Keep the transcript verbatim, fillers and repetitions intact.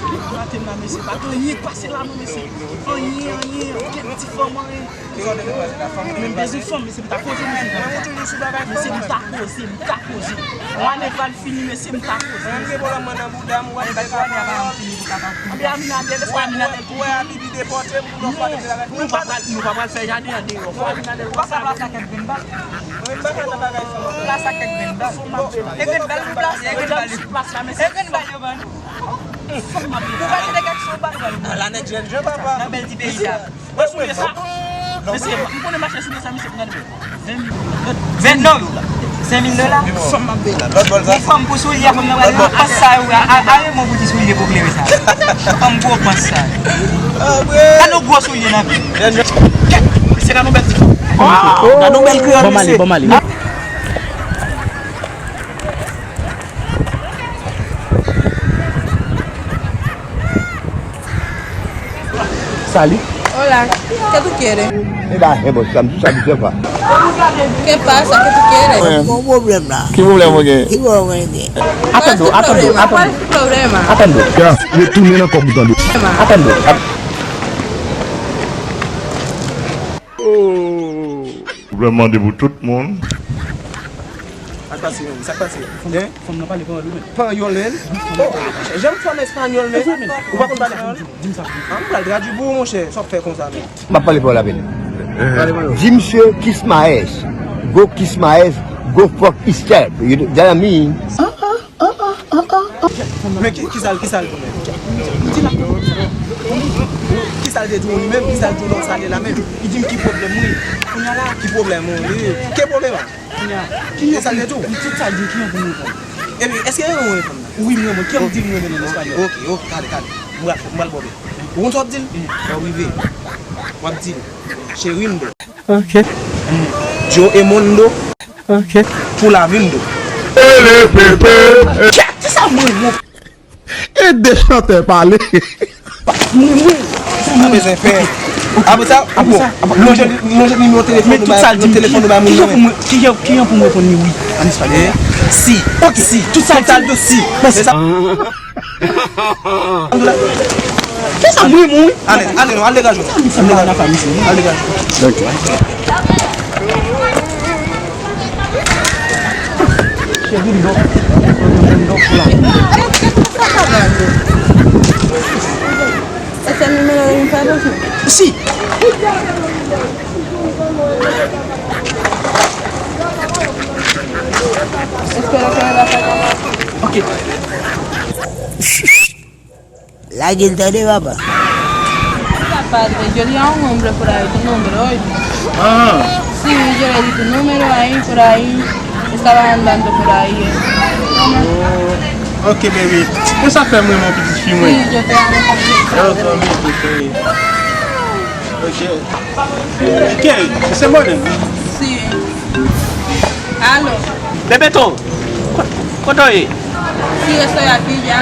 Maten la, mesye, pa gen anyen k pase la, non, mesye. Anyen, anyen, anyen, ti fanm, anyen. Men m bezwen fanm, mesye, m ta koze, mesye. Mesye, m ta koze, m ta koze. Ane pral fini, mesye, m ta koze. Mwen gen pwoblèm mwen nan bouda m, ou wè. Anben Aminadèl, èske Aminadèl toujou? Non, nou pa pral, nou pa pral fè jaden an deyò. Fò Aminadèl wè sa. Plas la kèk grenn bal. Plas la kèk grenn bal. E grenn bal nou plase, e grenn bal yo. E grenn bal yo ban nou. Ou pa tande kèk son ou pa pral. Nan lanèt jèn jan papa. Nan bèl ti peyi sa. Wè soulye sa? Mesye, m konnen mache soulye sa, mesye, gade. Ven non, senk mil dola. Yon fanm pou soulye, fanm nan pral pans sa yo, a, a, a, yon moun pou ti soulye pou klere sa. Fanm gwo pans sa. Gade yon gwo soulye nan pye. Mesye, gade yon bèl ti fanm. Gade yon bèl kreyòl, mesye. Bon, m ale, bon, m ale. Salut. Hola, ¿qué tú quieres? Mira, hemos, ¿qué pasa? ¿Qué tú quieres? Bon pwoblèm la. Ki pwoblèm ou gen? Ki pwoblèm ou gen? Atann, atann, atann. ¿Cuál es tu problema? Atann. Ya, retounen nan kòb ou tande. Atann. Pwoblèm mande pou tout moun. Sa k pase menm? Sa k pase? Fanm nan pale panyòl wi menm. Panyòl menm? Oh, jan m fè an espanyòl menm. Ou pa konn pale panyòl? Di m sa. Ah, m pral tradui pou ou, monchè. Sa w ap fè konsa menm? M ap pale panyòl avè l. Di misye kiss my ass. Go kiss my ass. Go fuck yourself. You know what I mean? Men ki, ki sa l, ki sa l di w menm? Ki sa l te di w li menm? Ki sa l di w lè w sale la menm? Li di m ki pwoblèm ou ye. Kounye a la, ki pwoblèm ou ye? Ki pwoblèm a? Kounye a, ki sa l te di w? Tout sa l di w, ki yon pou mwen pran? Epi, èske w renmen fanm nan? Wi, m renmen. Ki yon di m renmen nan espanyòl? Ok, ok, kale, kale. M pral, m pral bò bè. Ou konn sa w ap di l? Lè w rive, w ap di l, cherindo. Ok. Yo e mundo. Ok. Pou la vindo. Ele pepe. Kèt, se sa mwen, mwen. Ede chantè pale. Mwen, mwen. Sa mwen bezwen fè. Apre sa, apre sa, lonje, lonje nimewo telefòn ou bay, telefòn ou bay moun nan men. Ki jan pou mwen, ki jan, ki jan pou mwen reponn li wi, an espanyòl? Si. Ok. Si. Tout sa, tout sa l di si. Mèsi. Kisa mwen, mwen? Ale, ale, non, al degaje w. Al degaje w. Al degaje w. Ok. Si. Ok. Lage l tande, papa. Padre, yo di a un hombre por ahí tu nombre, oye. Ah. Sí, yo le di tu número ahí, por ahí. Estaba andando por ahí, eh. Oh, ok, baby. Mwen sa fè mwen, mon pitit fi mwen. Sí, yo te amo también, padre. Yo, yo, yo, yo. Ok. Ok, se modèl. Sí. Aló. Bebeto, ko-, kote w ye? Sí, estoy aquí ya.